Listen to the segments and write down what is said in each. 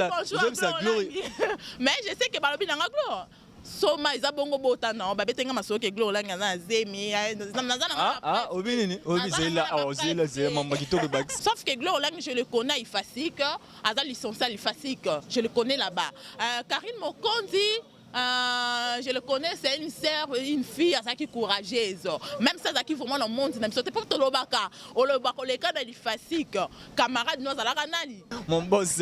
Ozoyebisa Glory. Mais je sais que balobi nanga Gloire soma eza bongo bota na babetenga masolo ke Gloire Olangi aza na zemi, naza na Ah, obi nini? Obi zela, awa zela zela mamba kitoko bakisi. Sauf que Gloire Olangi, je le connais, Ifasic, aza licencié à l'Ifasic, je le connais là-bas. Karine Mokonzi, je le connais, c'est une sœur, une fille azalaki courageuse. Même si azalaki vraiment na monde na biso te, mpo tolobaka, olobaka oleka na l'Ifasic, camarade no azalaka nani? Mon boss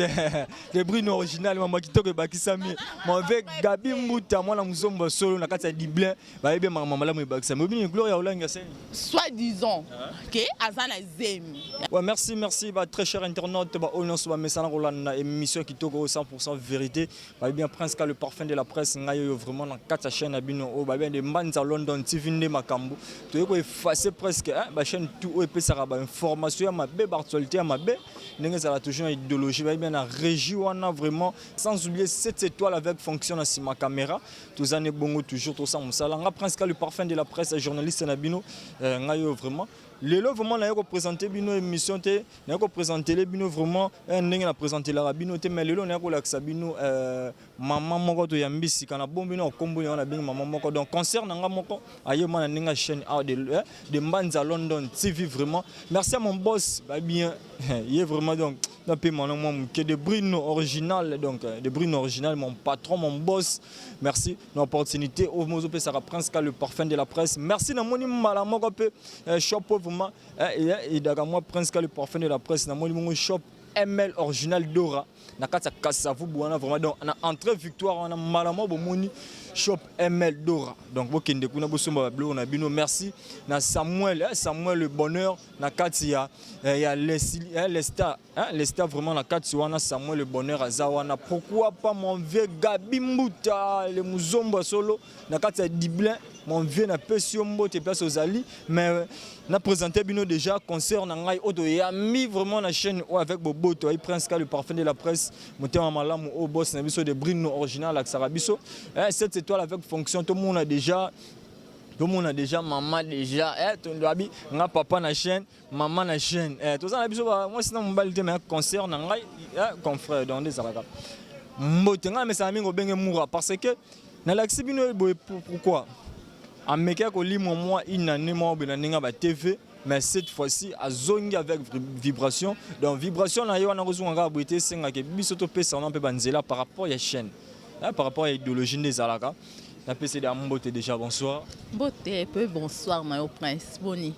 le Brino original, mamba kitoko ebakisami. Mon avec Gabi Mbuta, mwana muzombo solo na kati ya Dublin, bayebi mama malamu ebakisami. Obi nini, Gloria Olangi aseni? Soit disant ke aza na zemi. Ouais, merci, merci, bah, très cher internaute, bah, oyo nyonso bamesana kolanda émission kitoko 100% vérité. Bah, bien Prince Ka, le parfum de la presse, ngai oyo vraiment na kati ya chaîne na bino oyo ba bien de Mbanza London TV nde makambo. Toyei ko effacer presque, hein, ba chaîne tout oyo epesaka ba information ya mabe, ba actualité ya mabe, ndenge ezala toujours na idéologie, ba bien na régie wana vraiment, sans oublier 7 étoiles avec fonction na sima caméra. Tozane bongo toujours tosala mosala. Nga Prince Ka, le parfum de la presse, journaliste na bino, ngai oyo vraiment lelo vraiment naye koprésente bino émission te, naye koprésentele bino vraiment ndenge na présentelaka bino te, mais lelo naye kolakisa bino mama moko toyambi sika na bombi na okombo yango nabengi mama moko. Donc concert na nga moko ayema na ndenge ya chaîne A de Mbanza London TV. Vraiment merci à mon boss, ba bien ye vraiment. Donc napema na mwa moke de Brino original, donc de Brino original, mon patron, mon boss, merci na opportunité oyo mozopesaka Prince Ka, le parfum de la presse. Merci. Namoni mbala moko mpe shop oyo vraiment edaka mwa Prince Ka, le parfum de la presse. Namoni bongo shop ML original Dora na kati ya Kasavubu wana vraiment. Donc na entrée Victoire wana, mbala moko bomoni shop ML Dora. Donc bokende kuna bosomba babiloko na bino. Merci na Samuel, Samuel le bonheur na kati ya Lesta, hein, Lesta vraiment na kati wana, Samuel le bonheur aza wana. Pourquoi pas mon vieux Gabi Mbuta, le muzombo solo na kati ya Dublin? Mon vieux, napesi yo mbote place ozali. Mais na présenté bino déjà concert na ngai oyo toyambi vraiment na chaîne oyo avec boboto ayi Prince Ka, le parfum de la presse, motema malamu oyo boss na biso de Brino original alakisaka biso. 7 étoiles avec fonction, tomona déjà, tomona déjà mama déjà, tondoabi nga papa na chaîne, mama na chaîne, toza na biso mwasi na mobali te, mais concert na ngai, confrère. Donc nde ezalaka mbote ngai namesana mingi obenge mura parce que nalakisi bino boye. Pourquoi ameki akolimwa mwa une année mwa boye na ndenge ya ba TV, mais cette fois-ci azongi avec vibration. Donc vibration na ye wana kozonga kaka boye te, esengaka biso topesa wana mpe banzela par rapport ya chaîne, par rapport ya idéologie nde ezalaka. Napesi ya mbote déjà, bonsoir. Mbote pe bonsoir na yo Prince, boni?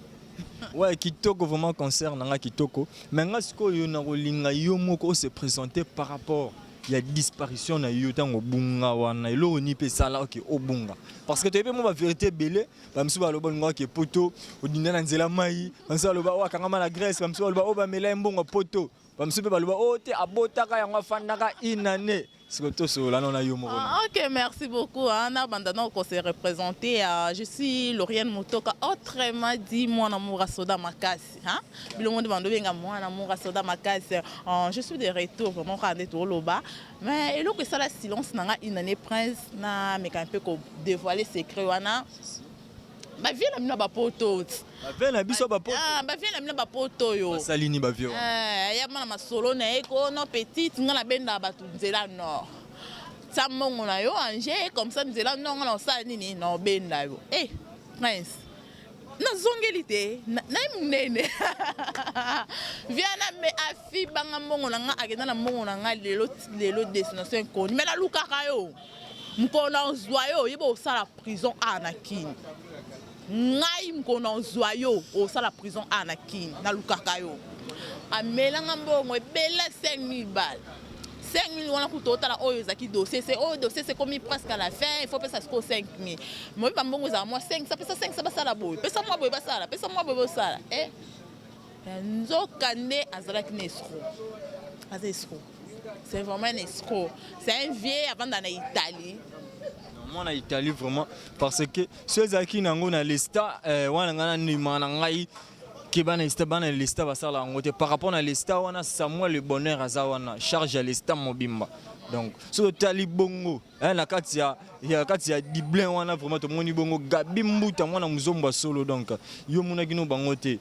Ouais, kitoko vraiment, concert na nga kitoko. Mais nga sikoyo na kolinga yo moko ose présenter par rapport ya disparition na yo, ntango obunga wana, eloko nini mpe esala oke obunga? Parce que toyebi mo bavérité ebele. Bamisusu baloba olinga oke poto, odinda na nzela mai. Bamisusu baloba oyo akangama na Grèce. Bamisusu baloba oyo bamela ye mbongo poto. Bamisusu mpe baloba oyo te abotaka yango, afandaka une année. Siko tosolola nano na yo moko. Ah, ok, merci beaucoup. Hein. Banda donc on s'est représenté. Je suis Lauriane Mutoka, autrement dit mwana Moura Soda Makasi. Hein? Bilongo de bando benga mwana Moura Soda Makasi. Je suis de retour vraiment rende toloba. Mais eloko esala silence nanga une année, Prince, na meka un peu ko dévoiler secret wana. Bavie na bino bapoto. Bavie na biso bapoto? Ah, bavie na bino bapoto oyo. Basali nini bavie wana? Ya mwana masolo na ye ko no petite nga nabendaka bato nzela nord, tia mbongo na yo ange comme ça nzela nord, nga na osala nini na obenda yo. Eh Prince, nazongeli te naye monene viana me afibanga mbongo na nga, akenda na mbongo na nga. Lelo lelo destination inconnue, mais nalukaka yo mokolo na ozwa yo, oyeba osala prison a na Kini. Ngai mokolo na ozwa yo, osala prison a na Kini. Nalukaka yo, amelanga mbongo ebele, 5000 balles. 5000 wana kuta otala oyo ezalaki dossier se oyo dossier sekomi presque à la fin, il faut pesa sikoyo 5000. Moyebi bambongo ezala mwa 5 pesa 5, basala boye, pesa mwa boye, basala, pesa mwa boye, bosala. E nzoka nde azalaki na escroc, aza escroc, c'est vraiment un escroc, c'est un vieux avanda na Italie. Mwana Italie vraiment, parce que so ezalaki nango na lesta wana, ngai nandima na ngai ke bana lesta, bana lesta basala yango te. Par rapport na lesta wana, Samuel le bonheur aza wana charge ya lesta mobimba. Donc soki otali bongo na kati ya Dublin wana, vraiment tomoni bongo Gabi Mbuta, mwana mozombo ya solo. Donc yo monaki no bango te?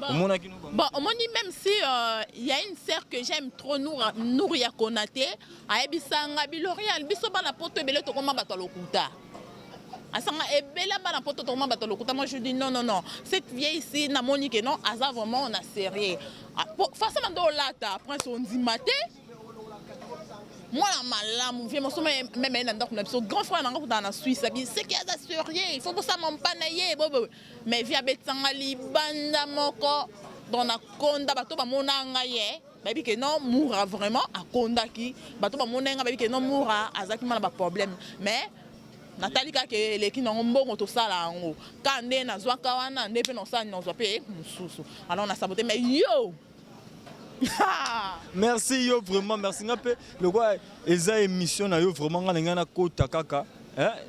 Omonaki no bango? Bon, omoni, même si il y a une sœur que j'aime trop, Nouria Konate, ayebisanga bilorial, biso bana Poto ebele tokoma bato ya lokuta. Asanga ebele bana Poto tokoma bato ya lokuta. Moi je dis non, non, non, cette vieille ici, namoni ke non, aza vraiment na sérieux. Façon bando olata, prince, ondima te, mwana malamu vie moso même ye na ndako na biso, grand frère nanga kutana na Suisse, abi seki aza sérieux, il faut bosama mpa na ye bobo. Mais vie abetisanga libanda moko, donc nakonda. Bato bamona ngai ye, bayebi ke non, Moura vraiment akondaki. Bato bamona nga, bayebi ke non, Moura azalaki ma na baproblème. Mais natali kaka eleki nango, mbongo tosala yango ka nde nazwaka wana nde mpe nasala, nazwa mpe mosusu. Alors nasabote, mais yo. Merci yo, vraiment merci. Nga mpe lokwa eza émission na yo, vraiment nga na ngai nakota kaka.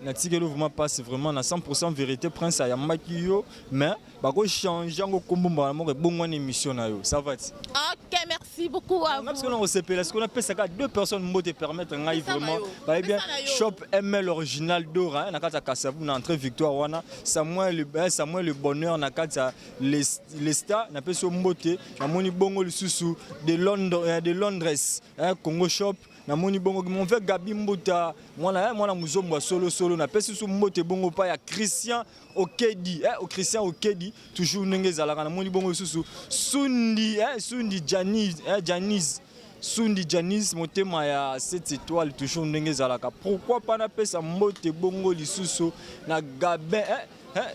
Natikeli vraiment passe, vraiment na 100% vérité. Prince ayambaki yo, mais bakochange yango kombo mbala moko, ebongwani émission na yo. Ça va ti? Ok, merci beaucoup à Nga parce que vous. Na kosepela sikoyo, napesaka deux personnes mbote, permettre ngai. Pesa na Vraiment yo. bayebi bien. Pesa na yo. Shop ML Original Dora na kati ya Kasavu, na entrée Victoire wana. Samuel, Samuel le Bonheur na kati ya les Stars, napesi yo mbote. Namoni bongo lisusu de Londres, de Londres, Congo Shop. Namoni bongo mon frère Gabi Mbuta, mwana mwana muzombo ya solo solo, napesi su mbote bongo pa ya Christian Okedi, Christian Okedi, toujours ndenge ezalaka. Namoni bongo lisusu Sundi, Sundi Janis, Janis Sundi Janis, motema ya 7 étoiles, toujours ndenge ezalaka. Pourquoi pas napesa mbote bongo lisusu na Gabin,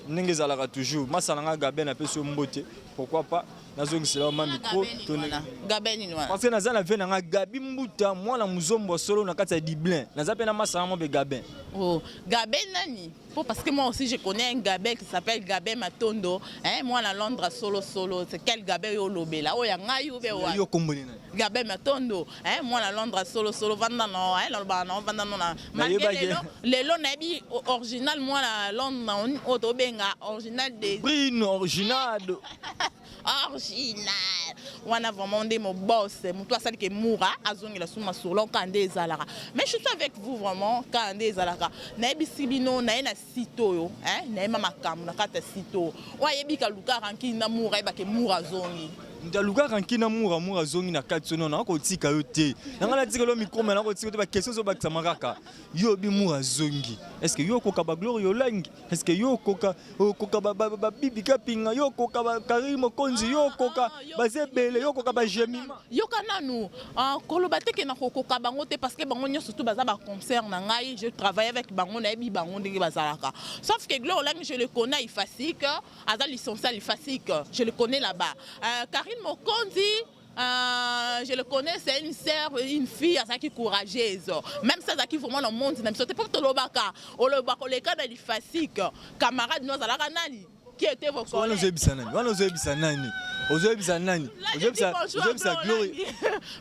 ndenge ezalaka toujours, masala nga Gabin, napesi yo mbote. Pourquoi pas nazongisela ma micro? Gabin nini wana? Parce que naza na ve na nga Gabi Mbuta, mwana muzombo solo na kati ya Dublin. Naza mpe na masala mo mpe Gabin. Oh, Gabin nani? Po parce que moi aussi je connais un Gabin qui s'appelle Gabin Matondo, hein, moi na Londres solo solo. C'est quel Gabin yo lobela? Oh ya ngai ou be wa? Yo kombo nini? Gabin Matondo, hein, moi na Londres solo solo, vanda no, hein, na no vanda no na. Malgré lelo, lelo nayebi original moi na Londres na oto benga original de Brino original. Original wana vraiment nde mo boss, moto asali ke Mura azongela su masolo ka nde ezalaka. Mais je suis avec vous, vraiment ka nde ezalaka. Nayebisi bino, naye na site oyo, nayema makambo na kati ya site oyo. Oyo ayebi kaluka rancune na Mura, ayebake Mura azongi. Moto aluka rancune na Mura, Mura azongi na kati sono. Nakotika yo te, nanga natikela yo micro, me nakotika te. Baquestion ezobakisama kaka. Yo obi Mura azongi, est ce que yo okoka bagloire Yolangi? Est ce que yo okoka, okoka babibi Kapinga? Yo okoka bakari Mokonzi? Yo okoka baza ebele? Yo okoka bagemima? Yoka nanu, koloba te ke na kokoka bango te, parce que bango nyonso tu baza baconcert na ngai. Je travaille avec bango, nayebi bango ndenge bazalaka. Sauf que Gloire Olangi, je le connais, Ifasik, aza licencié à l'Ifasik, je le connais là-bas. Karine Mokonzi, je le connais, c'est une sœur, une fille azalaki courageuse. Même si azalaki vraiment na monde na biso te, mpo tolobaka, olobaka oleka na Lifasik, camarade no azalaka nani? Qui était vos Wana collègues? Ozoyebisa nani wana? Ozoyebisa nani? Ozoyebisa nani? Ozoyebisa Gloire?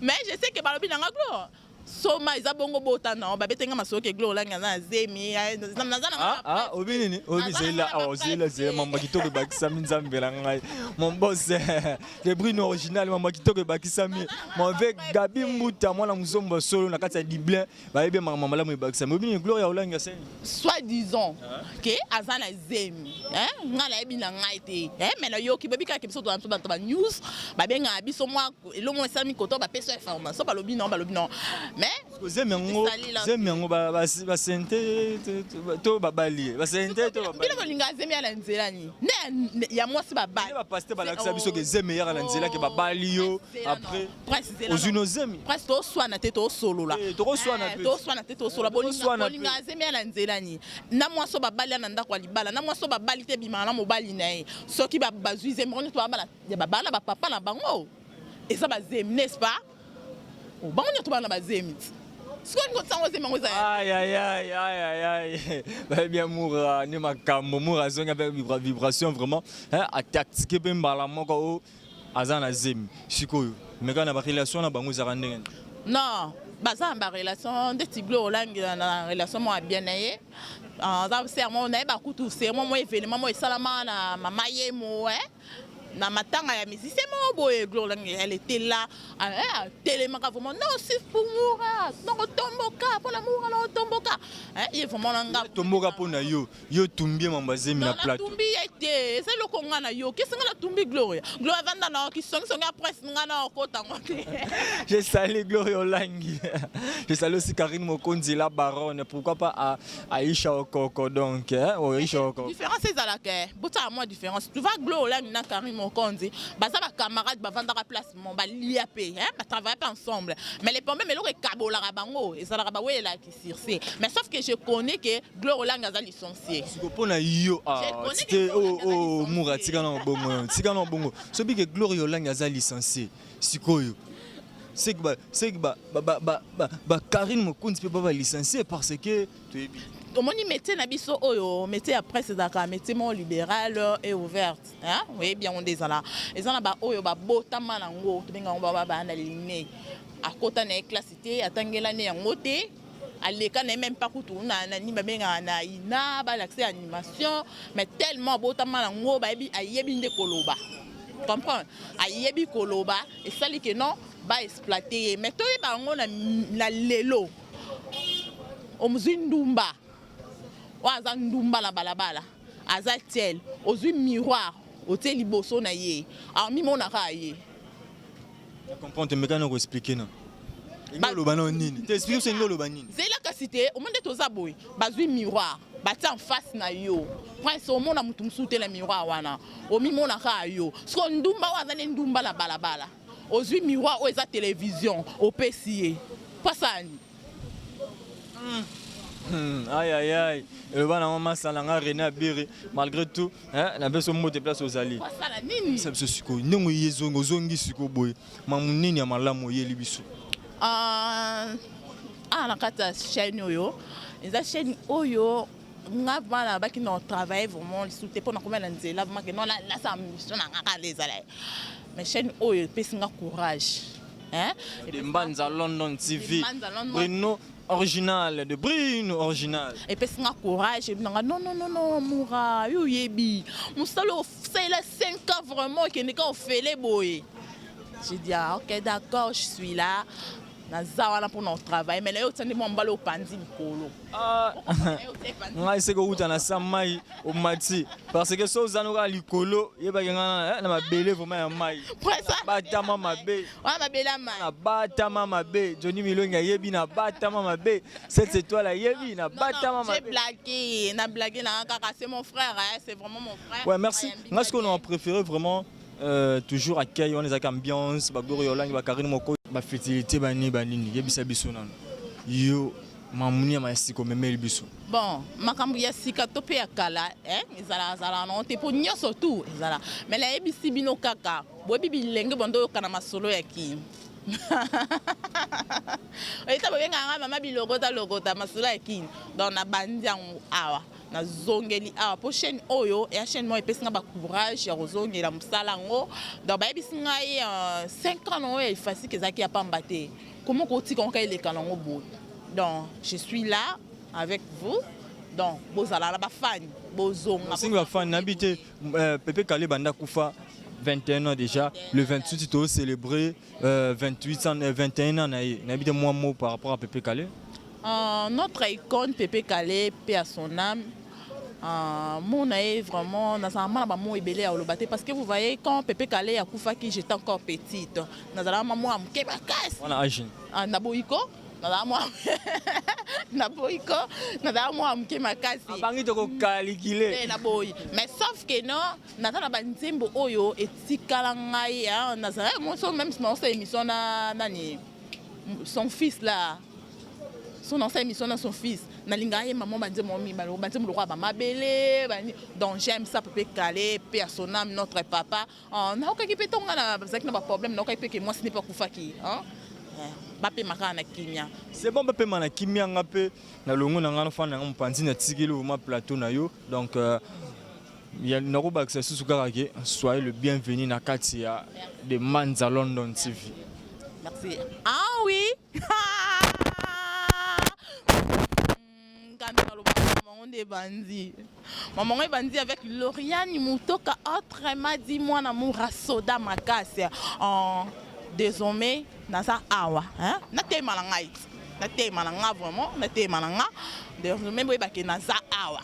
Mais je sais que balobi nanga Gloire soma eza bongo, botana babetenga masolo ke Gloire Olangi aza na zemi, naza na Obi nini? Obi zela, zela, zela. Mama kitoko ebakisami, Nzambe na ngai. Mon boss le Brino original, mama kitoko ebakisami. Mon ve Gabi Mbuta, mwana muzombo solo na kati ya Dublin, bayebi makambo malamu ebakisami. Obi nini? Gloire ya Olangi asali? Soit disant ke aza na zemi, ngai nayebi na ngai te, mais nayoki, boyebi kaka biso toza biso bato ba news, babengaka biso mwa elongo esalami koto, bapesa information, balobi non, balobi non, mais Zemi yango, zemi yango basente to babali ye, basente to bino bolinga zemi ya na nzela ni nde ya mwasi babali. Bapasteur balakisa biso ke zemi eyaka na nzela, ke babali yo, après ozwi no zemi. Presque toswana te, tosolola. Tokoswana. Toswana te, tosolola. Bolinga zemi ya na nzela ni na mwasi oyo babali ya na ndako ya libala, na mwasi oyo babali te, ebimaka na mobali na ye. Soki bazwi zemi, bango nyonso babala bapapa na bango, eza bazemi, n'est-ce pas? Bango nyonso bana bazemi ti sikoyo ngotisango zemi yango eza. Ayayayayayay, bayebi ya Mura nde makambo. Mura azongi avec vibration, vraiment atactique mpe mbala moko oyo aza na zemi. Sikoyo mais kaka na barelation na bango ezalaka ndenge? Non, baza na barelation ndeti Glo Olangi na relation moko ya bien na ye, aza serment nayeba kutu serment mo événement mo esalama na mama ye mo. Na matanga ya musicien moko boye, Gloria Olangi, elle était là, atelemaka vraiment: non, c'est pour Mura, noko tomboka mpona Mura, noko tomboka. Ye vraiment na nga. Tomboka mpo na yo, yo tumbi mambo azemi na plateau. Natumbi ye te, eza eloko nga na yo kesi nga natumbi Gloria. Gloria avanda na kisongisongi ya presse, nga na okotango te. Je salue Gloria Olangi. Je salue aussi Karine Mokonzi, la baronne. Pourquoi pas à Aïcha Okoko, donc, hein? Oh, Aïcha Okoko. Différence ezalaka, botala mwa différence, tu vois. Glo Olangi na Karine Mokonzi baza bacamarade, bavandaka place mo, balia mpe, batravaille mpe ensemble, mais les problèmes, eloko ekabolaka bango ezalaka bawelelaki circe. Mais sauf que je connais que Glo Olangi aza licencié. Siko mpo na yo te, Mura, tika na bongo, tika na bongo. Soki ke Gloria Olangi aza licencié, sikoyo seki ba Karine Mokonzi mpe ba balicencié, parce que toyebi. Omoni, métier na biso oyo, métier ya presse, ezalaka métier moko libéral et ouverte. Oyebi yango nde ezala, eza na baoyo babotama nango, tobenga yango baa na line, akota na ye classe te, atangelani yango te, aleka na ye même pas kutu na nini babengaka na ina balakisa animation, mais tellement abotama nango, bayebi, ayebi nde koloba, comprendre, ayebi koloba, esali ke non, baexploite ye. Mais toyeba yango na lelo, ozwi ndumba oyo aza ndumba na balabala, aza tiel, ozwi miroir, otie liboso na ye, amimonaka ye. Comprendre, meka na koexpliquer na enge oloba na nini te, explique biso enge oloba nini. Zela kasi te, omoni nde toza boye, bazwi miroir, batia en face na yo, prince, omona motu mosusu te na miroir wana, omimonaka yo. Siko ndumba oyo aza nde ndumba na balabala, ozwi miroir oyo eza télévision, opesi ye mpasani. Aïe aïe aïe, eloba nango masala nga René Abiri, malgré tout napesi mbote place ozali. Pasala nini? Bisa biso sikoyo ndenge oye, ezongi, ozongi sikoyo boye, mamu nini ya malamu oyeli biso? Ah, na kati ya chaîne oyo, eza chaîne oyo nga bana baki na travailler vraiment lisusu te mpo na komela nzela, vraiment ke non, nasala mission na nga kaka nde ezala. Mais chaîne oyo epesi nga courage, hein? De Mbanza London TV. Mbanza London. Bruno original, de Bruno original. Epesi nga courage, ebi nanga: non, non, non, non, Mura, yo oyebi mosala osalela 5 ans, vraiment ekende ka ofele boye. J'ai dit: ah ok, d'accord, je suis là, naza wana mpona otravaille. Mais naye otia nde mwa mbala opanzi likolo. Ah, ngai seke outa na sa mai omati, parce que so oza noka likolo, yebaki ngai na mabele vraiment ya mai batama mabe. Wana mabele ya mai. Na batama mabe, Johnny Milongi ayebi na batama mabe, cette étoile ayebi na batama J'ai mabe. Blagué na blagué na kaka, c'est mon frère, hein, c'est vraiment mon frère. Ouais, merci. Ayambi. Nga sikoyo na préféré vraiment toujours accueil wana ezalaki ambiance, bagloria Olangi, bakarine moko, bafertilité banini banini. Yebisa biso nano yo mamuni ya masika omemeli biso. Bon, makambo ya sika to mpe ya kala, ezalaka zalaka nango te, mpo nyonso tu ezala. Mais nayebisi bino kaka, boyebi bilenge bondo oyoka na masolo ya kini oyeta, bobengaka nga mama bilokota lokota masolo ya kini. Donc nabandi yango awa, nazongeli awa mpo chaîne oyo ya chaîne moko epesi nga bacourage ya kozongela mosala yango. Donc bayebisi ngai 5 ans nango ya Ifasike ezalaki ya pamba te, komo kotika ngo ka eleka nango boye. Donc je suis là avec vous, donc bozala na bafani, bozonga. Osingi bafani, nayebi te, Pepe Kale banda kufa 21 ans déjà, le 28 tocélébrer 28 ans, 21 ans na ye. Nayebi te, mwa mot par rapport à Pepe Kale. Notre icône Pepe Kale, paix à son âme. Mona ye vraiment, nazala mwana bamo ebele ya koloba te, parce que vous voyez, quand Pepe Kale akufaki, j'étais encore petite, nazalaka mwa mwana moke makasi. Wana age? Ah, naboyi ko, nazala mwa, naboyi ko, nazala mwana moke makasi. Abangi tokokalikile. Te, naboyi. Mais sauf que non, naza na banzembo oyo etikala ngai, nazala moso même naosala émission na nani, son fils là, so naosala émission na son fils, nalingaka ye mama banzembo mibale, banzembo lokola bamabele bani. Donc j'aime ça, Pepe Kale, paix à son âme, notre papa. Naokaki mpe ntongo nga nazalaki na baproblème, naokaki mpe ke mwasi ne mpe akufaki, bapema kaka na kimia. C'est bon, bapema na kimia. Nga mpe na longo na nga, nafanda nanga mopanzi, natikeli vraiment plateau na yo. Donc nakobakisa susu kaka ke soyez le bienvenu na kati ya de Manza London TV. Merci. Ah oui, ngambi nalobaka bango. nde ebandi. Maman ngo ebandi avec Lauriane Mutoka, autrement dit mwana mura soda makasi. En désormais naza awa, hein? Natema na ngai. Natema na nga vraiment, natema na nga. Désormais boyeba ke naza awa.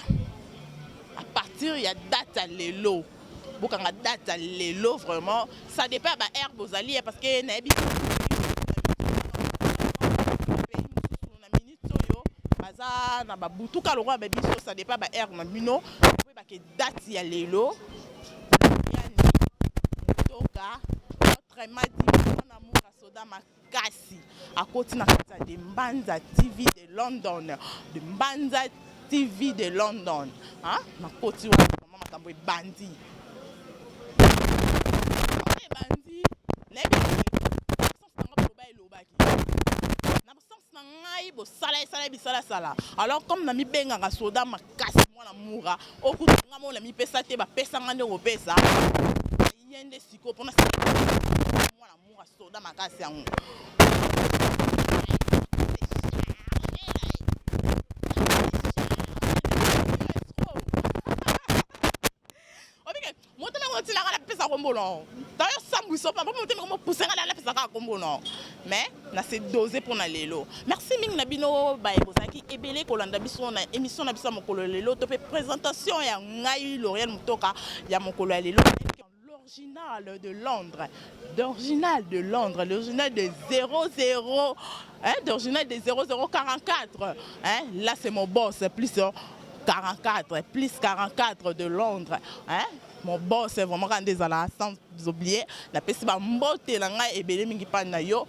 À partir ya date ya lelo. Bokanga date ya lelo vraiment, ça dépend ya ba heure bozali, parce que nayebi pays mosusu na minute oyo baza na babutuka lokola ba biso, ça dépend ba heure na bino. Boyebake date ya lelo, Lauriane Mutoka, autrement dit mwana mura soda makasi, akoti na kati ya de Mbanza TV de London, de Mbanza TV de London, hein? Nakoti wana vraiment, makambo ebandi, ebandi. Nayebi sens na nga, boloba elobaki na sens na ngai, bosala esala bisalasala. Alors comme na mibengaka soda makasi, mwana mura okuta nga mo na mipesa te, bapesa nga nde kopesa ye nde sikoyo mpona mwana mura soda makasi yango. Obike motema ngo ntinaka napesa kombo no tayo sambwiso pa motema ngo mopuse nga napesa kaka kombo no, mais na se dose mpona lelo. Merci mingi na bino baye bozalaki ebele kolanda biso na émission na biso ya mokolo lelo, to mpe présentation ya ngai Lauriane Mutoka ya mokolo ya lelo. L'original de Londres, d'original de Londres, l'original de 00, hein, d'original de 0044, hein, là c'est mon boss, plus 44, plus 44 de Londres, hein, mon boss vraiment quand ezala, sans oublier napesi bambote na ngai ebele mingi mpa na yo.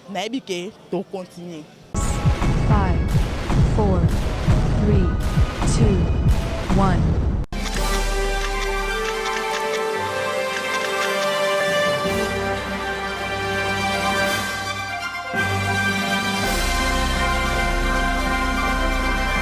Nayebi ke tocontinue. 5, 4, 3, 2, 1.